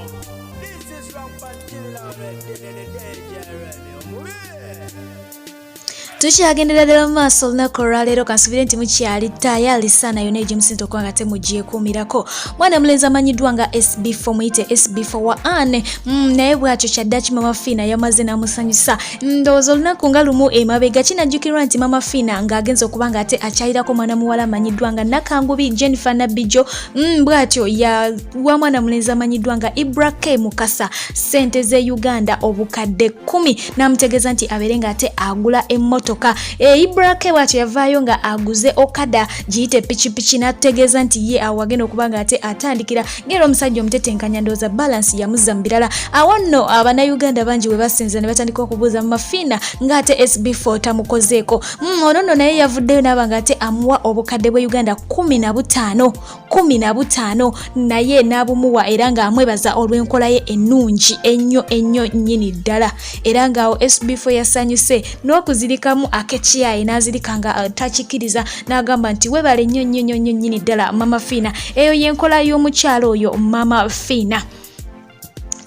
This is Rampant Killer DJ Remy. Tukyagendera ddala mu maaso olunaku olwaleero. Kansubire nti mukyali tayali saana yonna egyemusinza okuba nga temugyekuumirako. Mwana mulenzi amanyiddwa nga SB4, muyite SB4 wa an naye bwatyo kyaddaki Mama Fiina yamaze n'amusanyusa. Ndowooza olunaku nga lumu emabega kinajjukirwa nti Mama Fiina ng'agenza okuba nga ate akyalirako mwana muwala amanyiddwa nga Nakangubi Jennifer Nabbijo, bwatyo yawa mwana mulenzi amanyiddwa nga Ibra K Mukasa ssente z'e Uganda 10,000, n'amutegeeza nti abeere ng'ate agula emmotoka. Ibra K bwatyo yavaayo nga aguze okada, giyite pikipiki, n'ategeeza nti ye awo agenda okuba nga ate atandikira ng'era omusajja omutetenkanya. Ndowooza balance yamuzza mu birala. Awo nno Abannayuganda bangi we basinza ne batandika okubuuza mu Mafiina ng'ate SB4 tamukozeeko. Ono nno naye yavuddeyo n'aba ng'ate amuwa obukadde bwe Uganda 15, 15, naye n'abumuwa era ng'amwebaza olw'enkola ye ennungi ennyo ennyo nnyini ddala. Era ng'awo SB4 yasanyuse n'okuzirikamu akekiyaye n'azirika nga takikiriza, n'agamba nti webale nnyo nnyo nnyo nnyo nnyini ddala, Mama Fiina. Eyo y'enkola y'omukyalo oyo Mama Fiina.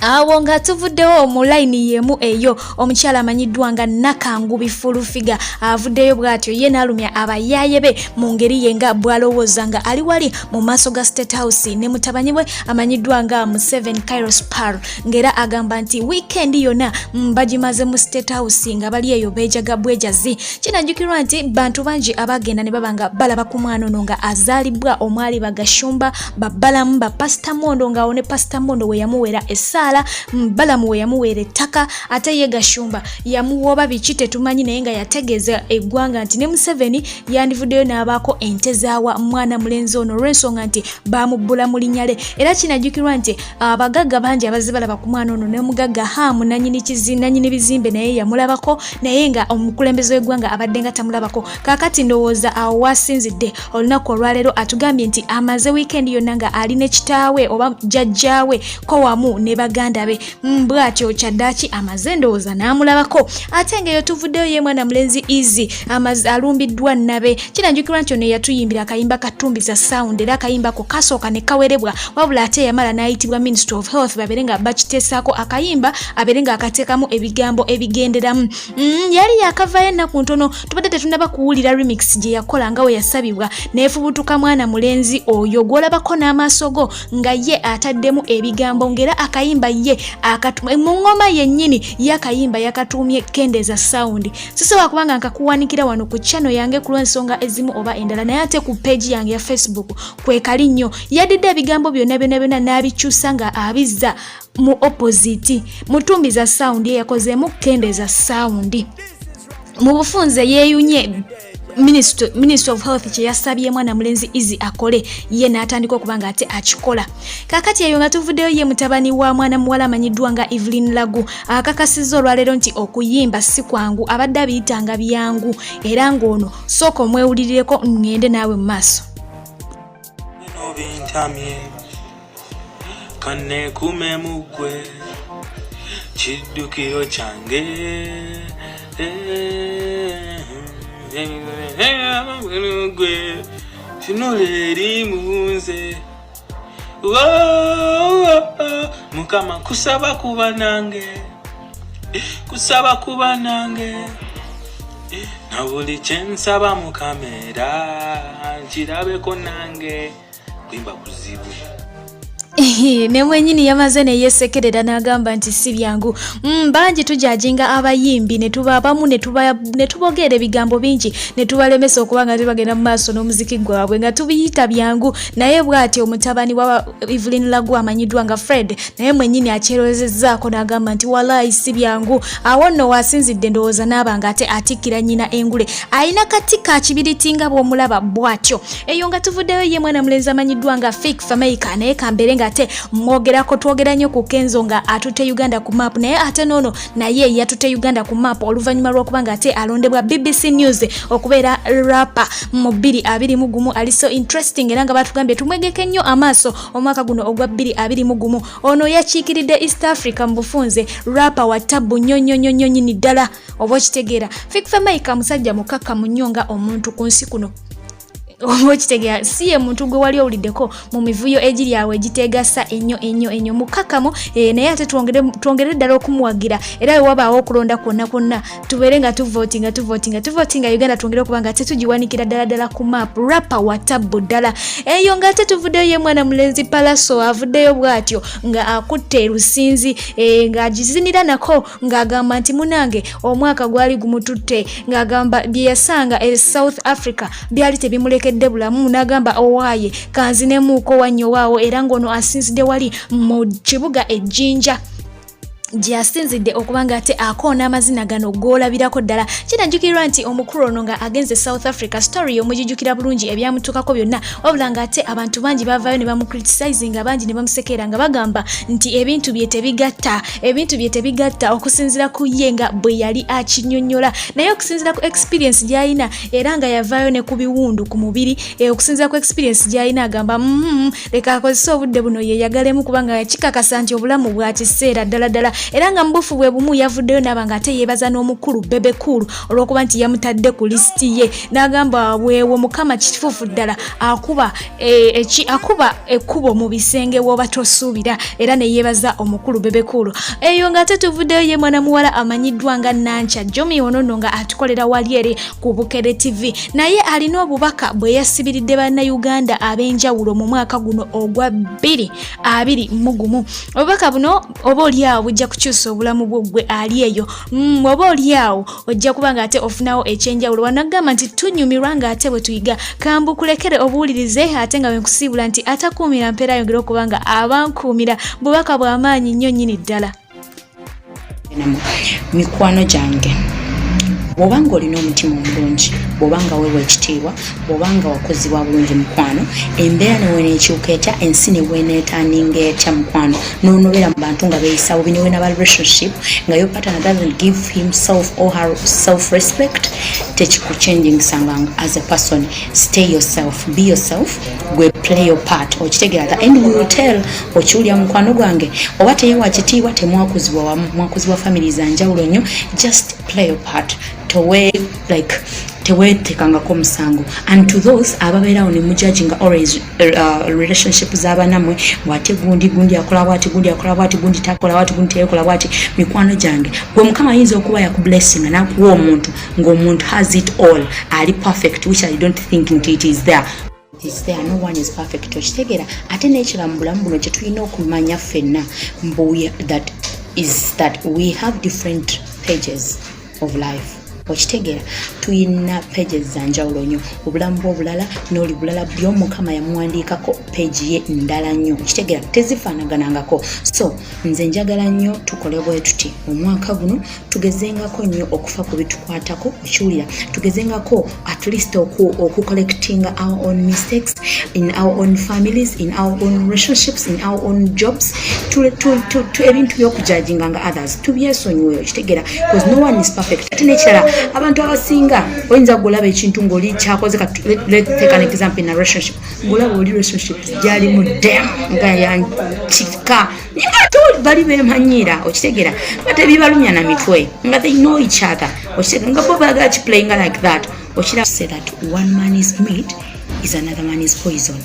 Awo nga tuvuddewo mu layini y'emu eyo, omukyala amanyiddwa nga Nakangubi Fulufiga avuddeyo bw'atyo ye n'alumya abayaaye be mu ngeri ye nga bw'alowooza, nga ali wali mu maaso ga State House ne mutabani we amanyiddwa nga Museven Kairos Par, ng'era agamba nti weekend yonna bagimaze mu State House nga bali eyo beejaga bwejazi. Kinajjukirwa nti bantu bangi abagenda ne baba nga balaba ku mwana ono nga azaalibwa, omwali Bagashumba, Babalamu, Bapasita Mondo, ng'awo ne Pasita Mondo we yamuweera essaala, Balamu we yamuweera ettaka, ate ye Gashumba yamuwoba biki tetumanyi, naye nga yategeeza eggwanga nti ne Museveni yandivuddeyo n'abaako ente zaawa mwana mulenzi ono olw'ensonga nti bamubbula mu linnya lye. Era kinajjukirwa nti abagagga bangi abazze balaba ku mwana ono, n'omugagga Hamu nanyini bizimbe naye yamulabako, naye nga omukulembeze w'eggwanga abadde nga tamulabako. Kaakati ndowooza awo wasinzidde olunaku olwaleero atugambye nti amaze weekend yonna nga ali ne kitaawe oba jjajjaawe ko wamu ne baganda be. Bw'atyo kyaddaaki amaze ndowooza n'amulabako. Ate ng'eyo tuvuddeyo, ye mwana mulenzi Easy amaze alumbiddwa nabe. Kinajjukirwa nti ono yatuyimbira akayimba katumbiza sound, era akayimba ko kasooka ne kawerebwa, wabula ate yamala n'ayitibwa Ministry of Health babeere nga bakiteesaako akayimba, abeere nga akateekamu ebigambo ebigenderamu. Yali yakavaayo ennaku ntono, tubadde tetunaba kuwulira remix gye yakola nga we yasabibwa, neefubutuka mwana mulenzi oyo gw'olabako n'amaaso go nga ye ataddemu ebigambo, ng'era akayimba ye mu ngoma yennyini ye akayimba yakatuumye Kendeza Sound. Sisobola kubanga nkakuwanikira wano ku channel yange ku lw'ensonga ezimu oba endala, naye ate ku page yange ya Facebook kwekali nnyo. Yaddidde ebigambo byonna byonna byonna n'abikyusa nga abizza mu opposite. Mutumbiza Sound ye yakozeemu Kendeza Sound. Mu bufunze yeeyunye Ministry of Health kye yasabye mwana mulenzi Easy akole, ye n'atandika okuba nga ate akikola. Kaakati eyo nga tuvuddeyo, ye mutabani wa mwana muwala amanyiddwa nga Evelyn Lagu akakasizza olwaleero nti okuyimba si kwangu, abadde abiyitanga byangu. Era ng'ono sooka omwewulirireko, ŋŋende naawe mu maaso. Bino bintamye, kanneekume mu ggwe, kiddukiro kyange. Gwe tunula eri mu nze. Oh, Mukama, kusaba kuba nange, kusaba kuba nange, na buli kyensaba mukamera nkirabeko nange. Kuyimba kuzibu. Ne mwenyini yamaze neyesekerera n'agamba nti si byangu. Bangi tujajinga abayimbi ne tuba abamu ne tubogeera ebigambo bingi ne tubalemesa okuba nga tebagenda mu maaso n'omuziki gwabwe nga tubiyita byangu. Naye bw'atyo omutabani wa Evelyn Lagu amanyiddwa nga Fred naye mwenyini akyerozezzaako n'agamba nti walaayi si byangu. Awo nno waasinzidde ndowooza n'aba nga ate atikkira nnyina engule, ayina kati ka kibiriti nga bw'omulaba bw'atyo. Eyo nga tuvuddeyo, ye mwana mulenzi amanyiddwa nga Fik Fameica, naye kambeere nga ate mwogerako. Twogera nnyo ku Kenzo nga atutte Uganda ku map, naye ate noono naye yatutte Uganda ku map oluvannyuma lw'okuba nga ate alondebwa BBC News okubeera rapper mu 2021 ali so interesting, era nga batugambye tumwegeke nnyo amaaso omwaka guno ogwa 2021. Ono yakiikiridde East Africa mu bufunze, rapper wa tabbu nnyo nnyo nnyo nnyo nnyini ddala, oba okitegeera. Fik Fameica musajja mukakkamu nnyo nga omuntu ku nsi kuno. Oba okitegeera, si ye muntu gwe wali owuliddeko mu mivuyo egiri awo egitegasa ennyo ennyo ennyo. Mukakamu naye ate twongere ddala okumuwagira, era we wabaawo okulonda kwonna kwonna tubeere nga tuvotinga, tuvotinga, tuvotinga. Uganda twongere okuba nga tetugiwanikira ddala ddala ku map. Rapper watabbu ddala eyo. Ng'ate tuvuddeyo, ye mwana mulenzi Palaso avuddeyo bw'atyo nga akutte Lusinzi, ng'agizinira nako, ng'agamba nti munange omwaka gwali gumututte, ng'agamba bye yasanga e South Africa byali tebimulekedde bulamu, n'agamba owaaye kanzinemuuko wannyo waawo. Era ng'ono asinzidde wali mu kibuga Ejjinja gyasinzidde okuba nga ate akoona amazina gano g'olabirako ddala. Kinajjukirwa nti omukulu ono nga agenze South Africa, story omugijjukira bulungi, ebyamutuukako byonna, wabula ng'ate abantu bangi bavaayo ne bamucriticizinga, bangi ne bamusekeera nga bagamba nti ebintu bye tebigatta, ebintu bye tebigatta okusinziira ku ye nga bwe yali akinyonnyola. Naye okusinziira ku experience gy'alina, era nga yavaayo ne ku biwundu ku mubiri, okusinziira ku experience gy'alina, agamba leka akozese obudde buno yeyagalemu, kubanga kikakasa nti obulamu bwa kiseera ddala ddala. Era nga mu bufu bwe bumu yavuddeyo n'aba nga ate yeebaza n'omukulu Bebe Cool olw'okuba nti yamutadde ku lisiti ye, n'agamba bwewo Mukama kituufu ddala akuba akuba ekkubo mu bisenge w'oba tosuubira, era ne yeebaza omukulu Bebe Cool. Eyo ng'ate tuvuddeyo, ye mwana muwala amanyiddwa nga Nanca Jomi, ono nno nga atukolera wali eri ku Bukere TV, naye alina obubaka bwe yasibiridde Bannayuganda ab'enjawulo mu mwaka guno ogwa 2021. Obubaka buno oba oli awo bujja kukyusa obulamu bwo gwe ali eyo, oba oli awo ojja kuba nga ate ofunawo ekyenjawulo. Wanagamba nti tunyumirwa ng'ate bwe tuyiga. Kambukulekere obuwulirize, ate nga bwenkusiibula nti atakuumira mpeera ayongere okuba nga abankuumira. Bubaka bw'amaanyi nnyo nnyini ddala. Mikwano gyange, bw'oba nga olina omutima omulungi, bw'oba nga weewa ekitiibwa, bw'oba nga wakozibwa bulungi, mukwano, embeera neweneekyuka etya, ensi neweneetaninga etya, mukwano, nonobeera mu bantu nga beeyisa bubi, newenaba relationship nga your partner doesn't give himself or her self respect, tekikuchangingisanga as a person. Stay yourself, be yourself, gwe play your part. Okitegeera? The end will tell. Okiwulira, mukwano gwange? Oba teyewa kitiibwa, temwakuzibwa wamu, mwakuzibwa family za njawulo nnyo. Just play your part. Towe like teweetekangako omusango. And to those ababeerawo ne mujudginga always relationship z'abanamwe, bwate gundi gundi akola bwati, gundi akola bwati, gundi takola bwati, gundi teyekola bwati, mikwano gyange, gwe Mukama ayinza okuba yakublessinga nakuwa omuntu ng'omuntu has it all, ali perfect, which I don't think nti it is there, it is there. No one is perfect. Okitegeera? Ate n'ekirala mu bulamu buno kye tulina okumanya ffenna mbu that is that we have different pages of life. Okitegeera? Tuyina pages za njawulo nnyo. Obulamu bwobulala n'oli bulala, buli omu Mukama yamuwandiikako page ye ndala nnyo. Okitegeera? Tezifaanaganangako. So nze njagala nnyo tukole bwe tuti omwaka guno, tugezengako nnyo okufa ku bitukwatako. Okiwulira? Tugezengako at least okucorrectinga our own mistakes in our own families, in our own relationships, in our own jobs. Ebintu byokujudginga nga others tubyesonyiwe. Okitegeera? Because no one is perfect. Ate nekirala, abantu abasinga oyinza gulaba ekintu ngaoli kyakoze. Let's take an example in a relationship, ngolaba oli relationship gyali mu dem nga yankika, nga ate bali bemanyiira. Okitegeera? Nga tebibalumya na mitwe, nga they know each other. Okitegeera? Nga bo bagala kiplayinga like that. Okira say that one man is meat is another man is poison.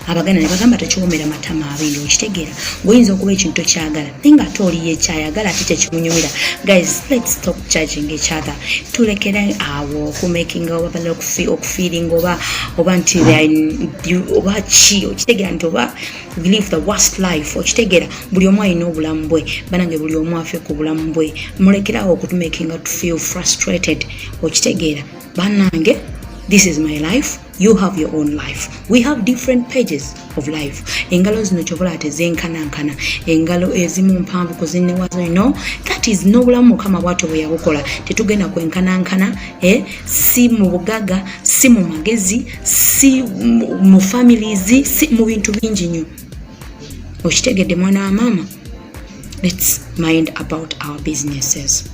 Abaganda ne bagamba tekiwomera matama abiri. Okitegeera? Ngaoyinza okuba ekintu tokyagala, naye nga ate oli yekyayagala, ate kyekimunyumira. Guys, let's stop judging each other. Tulekere awo okumakinga oba okufeelinga oba nti oba ki. Okitegeera nti oba we live the worst life? Okitegeera? Buli omu alina obulamu bwe. Banange, buli omu afe ku bulamu bwe. Mulekerawo okutumakinga to feel frustrated. Okitegeera? Banange, this is my life, you have your own life, we have different pages of life. Engalo zino kyobola tezenkanankana, engalo ezimu mpanvu ku zinnewazo, you know that is n'obulamu Mukama bwatyo bwe yabukola. Tetugenda kwenkanankana, eh? Si mu bugaga, si mu magezi, si mu families, si mu bintu bingi nnyo. Okitegedde, mwana wa maama? Let's mind about our businesses.